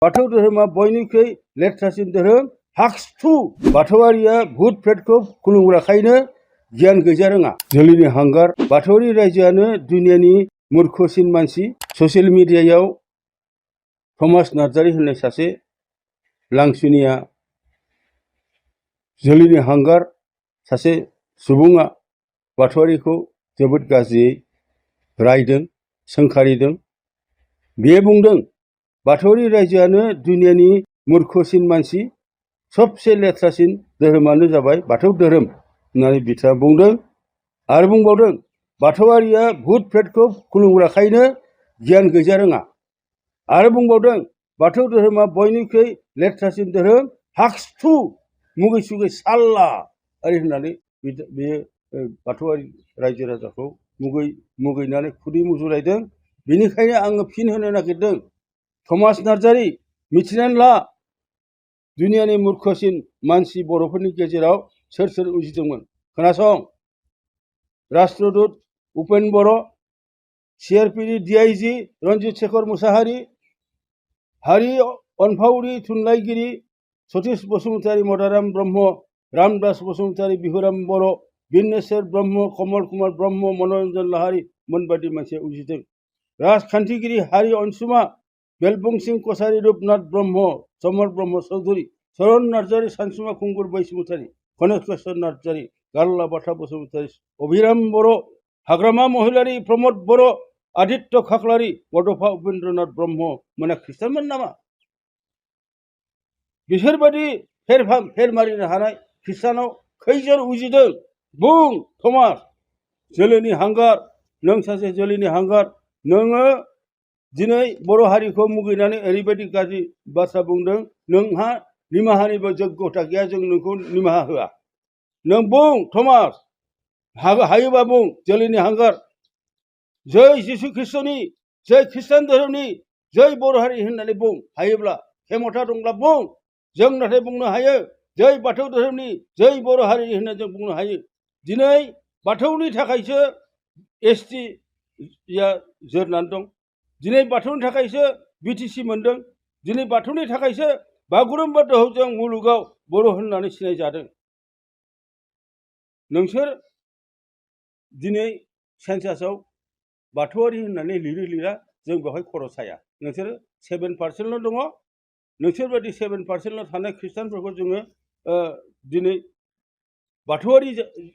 बाथौ धोरोमा बयनिख्रुइ लेथ्रासिन धोरोम हाक्सु बाथौआरिया भुट प्रेतखौ खुलुमग्राखायनो गियान गैजा रोङा जोलैनि हांगार बाथौआरि रायजोआनो दुनियानि मूर्खसिन मानसि ससियेल मिडियायाव थमास नार्जारी होननाय सासे लांसुनिया जोलैनि हांगार सासे सुबुङा बाथौआरिखौ जोबोद गाज्रियै रायदों सोंखारिदों। बे बुंदों बाथौआरि रायजोआनो दुनियानि मूर्खसिन मानसि सबसे लेथ्रासिन धोरोमानो जाबाय बाथौ धोरोम होननानै बिथाङा बुंदों आरो बुंबावदों बाथौआरिया भुट प्रेतखौ खुलुमग्राखायनो गियान गैजा रोङा आरो बुंबावदों बाथौ धोरोमा बयनिख्रुइ लेथ्रासिन धोरोम हाक्सु मुगै सुगै साल्ला ओरै होननानै बेयो बाथौआरि रायजो राजाखौ मुगैनानै खुदै मुजुरायदों। बेनिखायनो आङो फिन होनो नागिरदों थमास नार्जारी मिथिनानै ला दुनियानि मूर्खसिन मानसि बर'फोरनि गेजेराव सोर उजिदोंमोन खोनासं। राष्ट्रदूत उपेन बर', CRPD DIG रन्जित शेखर मुसाहारि, हारि अनफावरि थुनलाइगिरि सतीश बसुमतारी, मदाराम ब्रह्म, रामदास बसुमतारी, बिहुराम बर', बिनेश्वर ब्रह्म, कमल कुमार ब्रह्म, मनरन्जन लाहारी मोनबादि मानसिया उजिदों। राजखान्थिगिरि हारि अनसुमा, बेलबुं सिंह कछारी, रूपनाथ ब्रह्म, समर ब्रह्म चौधुरी, चरण नार्जारी, सानसुमा खुंगुर बैसुमतारी, गणेशवर नार्जारी, गारला बाथा बसुमतारी, अभिराम बर', हाग्रामा महिलारी, प्रमद बर', आदित्य खाख्लारी, बड'फा उपेन्द्रनाथ ब्रह्म मोना ख्रिस्टानमोन नामा? बिसोरबादि फेर मारिनो हानाय ख्रिस्टानाव खैजन उजिदों बुं थमास जोलैनि हांगार। नों सासे जोलैनि हांगार। नोङो दिनै बर' हारिखौ मुगैनानै ओरैबायदि गाज्रि बाथ्रा बुंदों नोंहा निमाहानिबो योग्यता गैया, जों नोंखौ निमाहा होआ। नों बुं थमास हायोबा बुं जोलैनि हांगार। जै जिसु ख्रिस्टनि, जै ख्रिस्टान धोरोमनि, जै बर' हारि होननानै बुं हायोब्ला, खेमथा दंब्ला बुं। जों नाथाय बुंनो हायो जै बाथौ धोरोमनि, जै बर' हारि होनना जों बुंनो हायो। दिनै बाथौनि थाखायसो ST जोरनानै दं। दिनै बाथौनि थाखायसो BTC मोनदों। दिनै बाथौनि थाखायसो बागुरुम्बा दोहौजों मुलुगाव बर' होननानै सिनायजादों। नोंसोर दिनै सेन्सासआव बाथौआरि होननानै लिरा जों बेवहाय खर' साया। नोंसोरो 7% दङ। नोंसोरबायदि 7% थानाय ख्रिस्टानफोरखौ जोङो दिनै बाथौआरि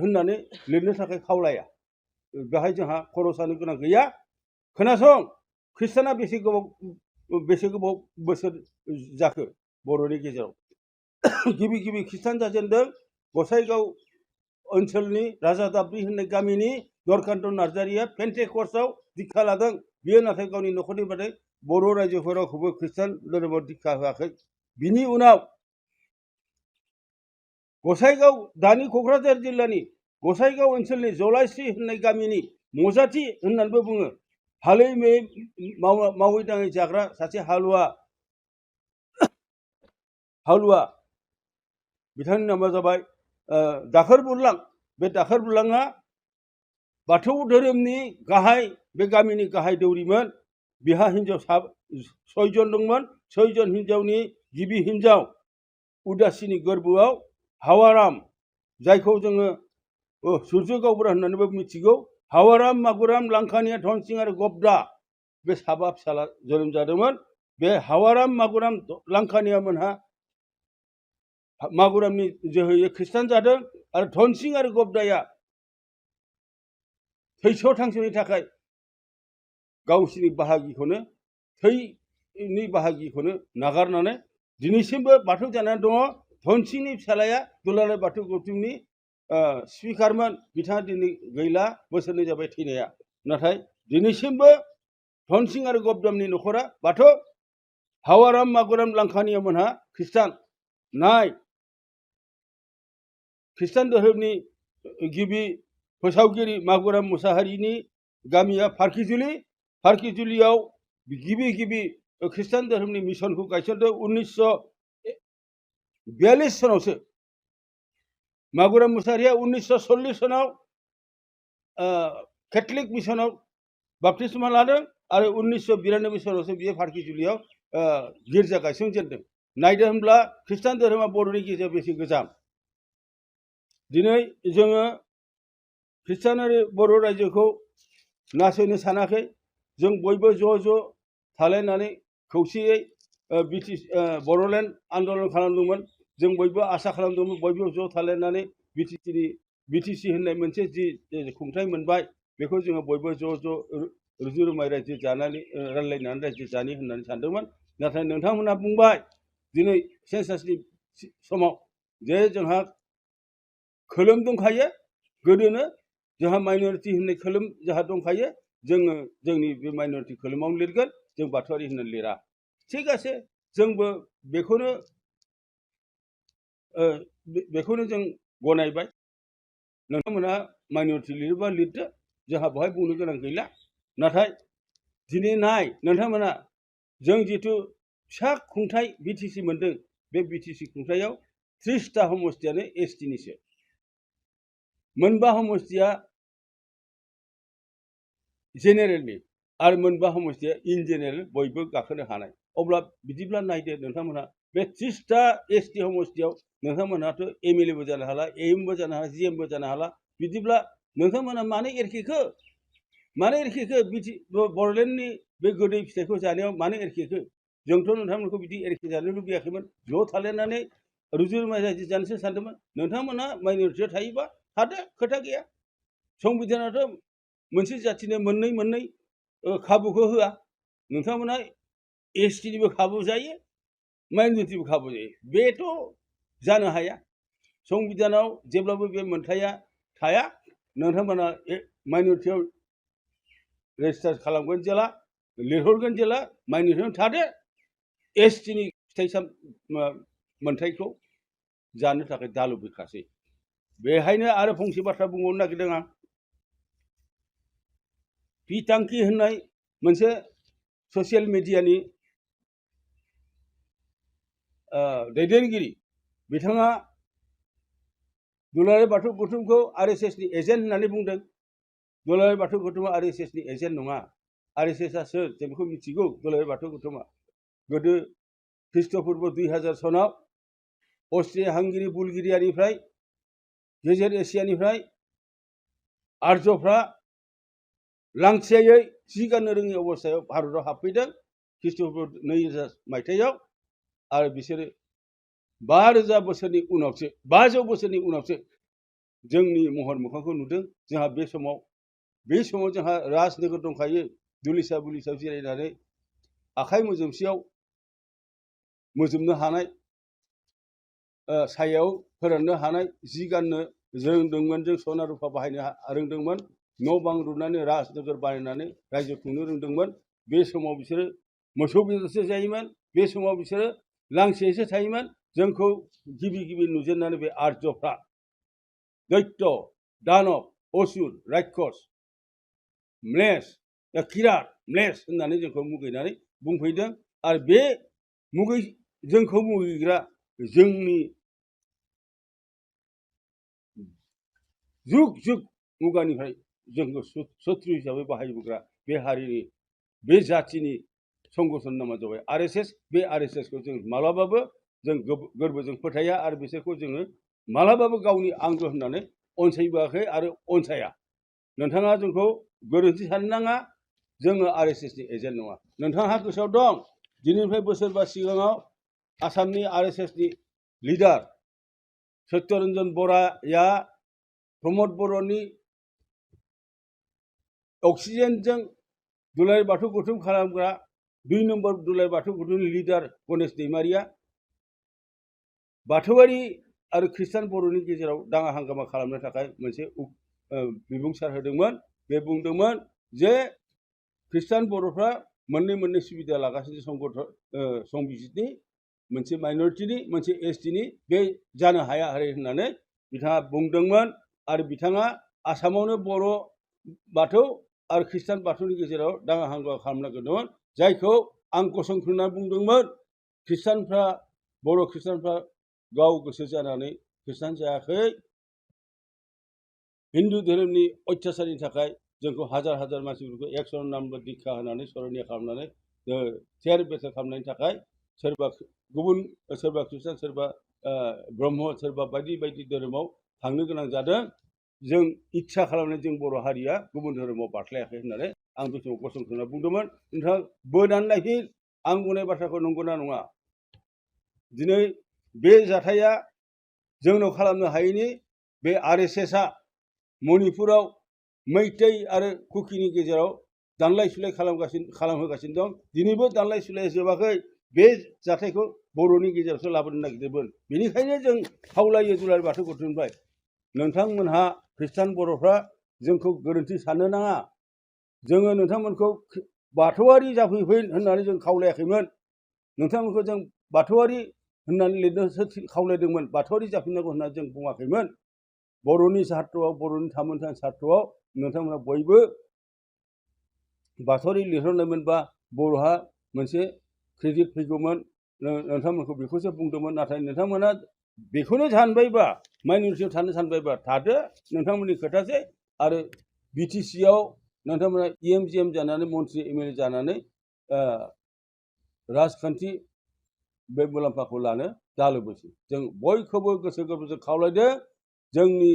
होननानै लिरनो थाखाय खावलाया। बेहाय जोंहा खर' सानो गोनां गैया। खोनासं, ख्रिस्टाना बेसे गोबाव बोसोर जाखो बर'नि गेजेराव? गिबि ख्रिस्टान जाजेनदों गसाइगाव ओनसोलनि राजादाबरि होननाय गामिनि दरकान्त नार्जारीया पेन्टेकस्टआव दीक्षा लादों। बियो नाथाय गावनि न'खरनि बादै बर' रायजोफोरावबो ख्रिस्टान धोरोमाव दीक्षा होआखै। बिनि उनाव गसाइगाव, दानि क'क्राझार जिल्लानि गसाइगाव ओनसोलनि जलायस्रि होननाय गामिनि मजाथि होननानैबो बुङो, हालै मावै दाङै जाग्रा सासे हालुवा बिथांनि नामा जाबाय दाखोर बुरलां। बे दाखोर बुरलाङा बाथौ धोरोमनि गाहाय, बे गामिनि गाहाय दौरिमोन। बिहा हिन्जाव 6 जन दंमोन। 6 जन हिन्जावनि गिबि हिन्जाव उदासिनि गोरबोआव हावाराम, जायखौ जोङो सुर्य गावबुरा होननानैबो मिथिगौ, हावाराम, मागुराम, लांखानिया, धनसिं आरो गबदा, बे 7 फिसाला जोनोम जादोंमोन। बे हावाराम, मागुराम, लांखानिया मोनहा मागुरामनि जोहैयै ख्रिस्टान जादों आरो धनसिं आरो गबदाया थैस' थांस'नि थाखाय गावसिनि थैनि बाहागिखौनो नागारनानै दिनैसिमबो बाथौ जानानै दङ। धनसिंनि फिसालाया दुलाराय बाथौ गौथुमनि स्पिकारमोन। बिथाङा दिनै गैला, बोसोरनै जाबाय थैनाया। नाथाय दिनैसिमबो धनसिं आरो गबदामनि न'खरा बाथौ। हावाराम, मागुराम, लांखानिया मोनहा ख्रिस्टान। नाय, ख्रिस्टान धोरोमनि गिबि फोसावगिरि मागुराम मुसाहारिनि गामिया फारखिजुलियाव गिबि ख्रिस्टान धोरोमनि मिसनखौ गायसनदों 1942 सनावसो। मागुराम मुसाहारिया 1940 सनाव केथलिक मिसनाव बाप्तिस्मा लादों आरो 1992 सनावसो बियो फारखिजुलियाव गिर्जा गायसनजेनदों नायदो होनब्ला खृष्टान धोरोमा बर'नि गेजेराव बेसे गोजाम दिनै जोङो खृष्टानारि बर' रायजोखौ नासयनो सानाखै जों बयबो ज' ज' थालायनानै खौसेयै बर'लेण्ड आन्दलन खालामदोंमोन जों बयबो आसा खालामदोंमोन बयबो ज' थालायनानै बिटिसि होननाय मोनसे जि खुंथाय मोनबाय बेखौ जोङो बयबो ज' ज' रुजु रुमाय रायजो जानानै रायज्लायनानै रायजो जानि होननानै सानदोंमोन नाथाय नोंथांमोनहा बुंबाय दिनै सेन्सासनि समाव जे जोंहा खोलोम दंखायो गोदोनो जोंहा माइनरिटि होननाय खोलोम जोंहा दंखायो जोङो जोंनि बे माइनरिटि खोलोमावनो लिरगोन जों बाथौआरि होननानै लिरा थिग আছে जोंबो बेखौनो जों गनायबाय नोंथांमोनहा माइनरिटि लिरोबा लिरदो जोंहा बेवहाय बुंनो गोनां गैला नाथाय दिनै नाय नोंथांमोना जों जिथु फिसा खुंथाय बिटिसि मोनदों बे बिटिसि खुंथायाव 30टा समष्टियानो एसटिनिसो मोनबा समष्टिया जेनेरेलनि आरो मोनबा समष्टिया इन जेनेरेल बयबो गाखोनो हानाय अब्ला बिदिब्ला नायदो नोंथांमोनहा बे 30टा एसटि समष्टियाव नोंथांमोनहाथ' एमएलएबो जानो हाला एएमबो जानो हाला जिएमबो जानो हाला बिदिब्ला नोंथांमोनहा मानो एरखेखो बर'लेण्डनि बे गोदै फिथाइखौ जानायाव मानो एरखेखो जोंथ' नोंथांमोनखौ बिदि एरखे जानो लुबैयाखैमोन ज' थालायनानै रुजु रुमाय रायजो जानोसो सानदोंमोन नोंथांमोनहा माइनरिटियाव थायोबा थादो खोथा गैया संबिधानाथ' मोनसे जाथिनो मोननै खाबुखौ होआ नोंथांमोनहा एसटिनिबो खाबु जायो माइनरिटिबो खाबु जायो बेथ' जानो हाया संबिधानाव जेब्लाबो बे मोनथाया थाया नोंथांमोना माइनरिटियाव रेजिस्टार खालामगोन जेला लिरहरगोन जेला माइनरिटियाव थादो एसटिनि फिथाइ मोनथायखौ जानो थाखाय दालुबैखासै बेहायनो आरो फंसे बाथ्रा बुंबावनो नागिरदों आं पिटांकि होननाय मोनसे ससियेल मिडियानि दैदेनगिरि बिथाङा दुलाराय बाथौ गौथुमखौ आरएसएसनि एजेन्ट होननानै बुंदों दुलाराय बाथौ गौथुमा आरएसएसनि एजेन्ट नङा आरएसएसआ सोर जों बेखौ मिथिगौ दुलाराय बाथौ गौथुमा गोदो ख्रीष्टपूर्व 2000 सनाव अस्ट्रिया हांगेरि बुलगेरियानिफ्राय गेजेर एसियानिफ्राय आर्यफ्रा लांथियायै जि गाननो रोङि अबस्थायाव भारताव हाबफैदों ख्रीष्टपूर्व 2000 मायथाइयाव आरो बिसोरो 5000 बोसोरनि उनावसो 500 बोसोरनि उनावसो जोंनि महर मोखांखौ नुदों जोंहा बे समाव जोंहा राजनोगोर दंखायो दुलिसायाव जिरायनानै आखाइ मोजोमसेयाव मोजोमनो हानाय सायाव फोराननो हानाय जि गाननो रोंदोंमोन जों सना रुफा बाहायनो रोंदोंमोन न' बां लुनानै राजनोगोर बानायनानै रायजो खुंनो रोंदोंमोन बे समाव बिसोरो मोसौ बेदरसो जायोमोन बे समाव बिसोरो लांसियैसो थायोमोन जोंखौ गिबि नुजेननानै बे आर्यफ्रा दैत्य दानब असुर राक्षस किरात म्लेस होननानै जोंखौ मुगैनानै बुंफैदों आरो बे जोंखौ मुगैग्रा जोंनि जुग मुगानिफ्राय जोंखौ शत्रु हिसाबै बाहायबोग्रा बे हारिनि बे जातिनि संगठन नामा जाबाय आरएसएस बे आरएसएसखौ जों मालाबाबो जों गोरबोजों फोथाया आरो बिसोरखौ जोङो मालाबाबो गावनि आंगो होननानै अनसायबोआखै आरो अनसाया नोंथाङा जोंखौ गोरोन्थि साननो नाङा जोङो आरएसएसनि एजेन्ट नङा नोंथाङा गोसोआव दं दिनैनिफ्राय बोसोरबा सिगाङाव आसामनि आरएसएसनि लिडार सत्यरन्जन बराया प्रमद बर'नि अक्सिजेनजों दुलाराय बाथौ गौथुम खालामग्रा 2 नम्बर दुलाराय बाथौ गौथुमनि लिडार गणेश दैमारिया बाथौआरि आरो खृष्टान बर'नि गेजेराव दाङा हांगामा खालामनो थाखाय मोनसे बिबुंसार होदोंमोन बे बुंदोंमोन जे खृष्टान बर'फ्रा मोननै सुबिदा लागासिनो संबिजितनि मोनसे माइनरिटिनि मोनसे एसटिनि बे जानो हाया होननानै बिथाङा बुंदोंमोन आरो बिथाङा आसामावनो बर' बाथौ आरो खृष्टान बाथौनि गेजेराव दाङा हांगामा खालामनो नागिरदोंमोन जायखौ आं गसंथाना बुंदोंमोन बर' खृष्टानफ्रा गाव गोसो जानानै खृष्टान जायाखै हिन्दु धोरोमनि अत्याचारनि थाखाय जोंखौ हाजार मानसिफोरखौ 100 नामबो दीक्षा होनानै सरनिया खालामनानै थियारि बेसाद खालामनायनि थाखाय सोरबा गुबुन सोरबा ख्रिस्टान सोरबा ब्रह्म सोरबा बायदि बायदि धोरोमाव थांनो गोनां जादों जों इच्छा खालामनाय जों बर' हारिया गुबुन धोरोमाव बारस्लायाखै होननानै आं बे समाव गसंथाना बुंदोंमोन नोंथाङा बोनानै नायफिन आं बुंनाय बाथ्राखौ नंगौना नङा दिनै बे जाथाया जोंनाव खालामनो हायैनि बे RSSआ मणिपुराव मैतै आरो कुकिनि गेजेराव दानलाय सुलाय खालामहोगासिनो दं दिनैबो दानलाय सुलाया जोबाखै बे जाथायखौ बर'नि गेजेरावसो लाबोनो नागिरदोंमोन बेनिखायनो जों खावलायो दुलाराय बाथौ गथ'निफ्राय नोंथांमोनहा ख्रिस्टान बर'फ्रा जोंखौ गोरोन्थि साननो नाङा जोङो नोंथांमोनखौ बाथौआरि जाफैफिन होननानै जों खावलायाखैमोन नोंथांमोनखौ जों बाथौआरि होननानै लिरनोसो खावलायदोंमोन बाथौआरि जाफिननांगौ होननानै जों बुङाखैमोन बर'नि सार्थआव बर'नि थामोनथानि सार्थआव नोंथांमोना बयबो बाथौआरि लिरहरनायमोनबा बर'हा मोनसे क्रेडिट फैगौमोन नोंथांमोनखौ बेखौसो बुंदोंमोन नाथाय नोंथांमोना बेखौनो सानबायबा माइनरिटियाव थानो सानबायबा थादो नोंथांमोननि खोथासै आरो BTCआव नोंथांमोना EM जानानै मन्त्रि MLA जानानै राजखान्थि बे मुलाम्फाखौ लानो दालोबोसै जों बयखौबो गोसो गोरबोजों खावलायदों जोंनि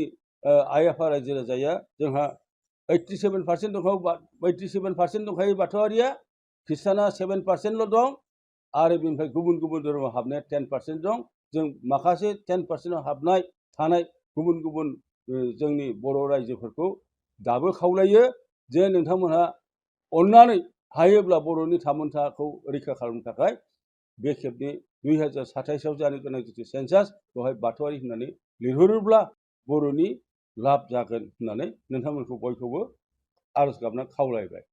आइ आफा रायजो राजाया जोंहा 87% दंखायो बाथौआरिया ख्रिस्टाना 7%ल' दं आरो बेनिफ्राय गुबुन गुबुन धोरोमाव हाबनाया 10% दं जों माखासे 10%आव हाबनाय थानाय गुबुन गुबुन जोंनि बर' रायजोफोरखौ दाबो खावलायो जे नोंथांमोनहा अननानै हायोब्ला बर'नि थामोनथाखौ रैखा खालामनो थाखाय बे खेबनि 2027आव जानो गोनां जिथु सेन्सास बेवहाय बाथौआरि होननानै लिरहरोब्ला बर'नि लाब जागोन होननानै नोंथांमोनखौ बयखौबो आरज गाबना खावलायबाय।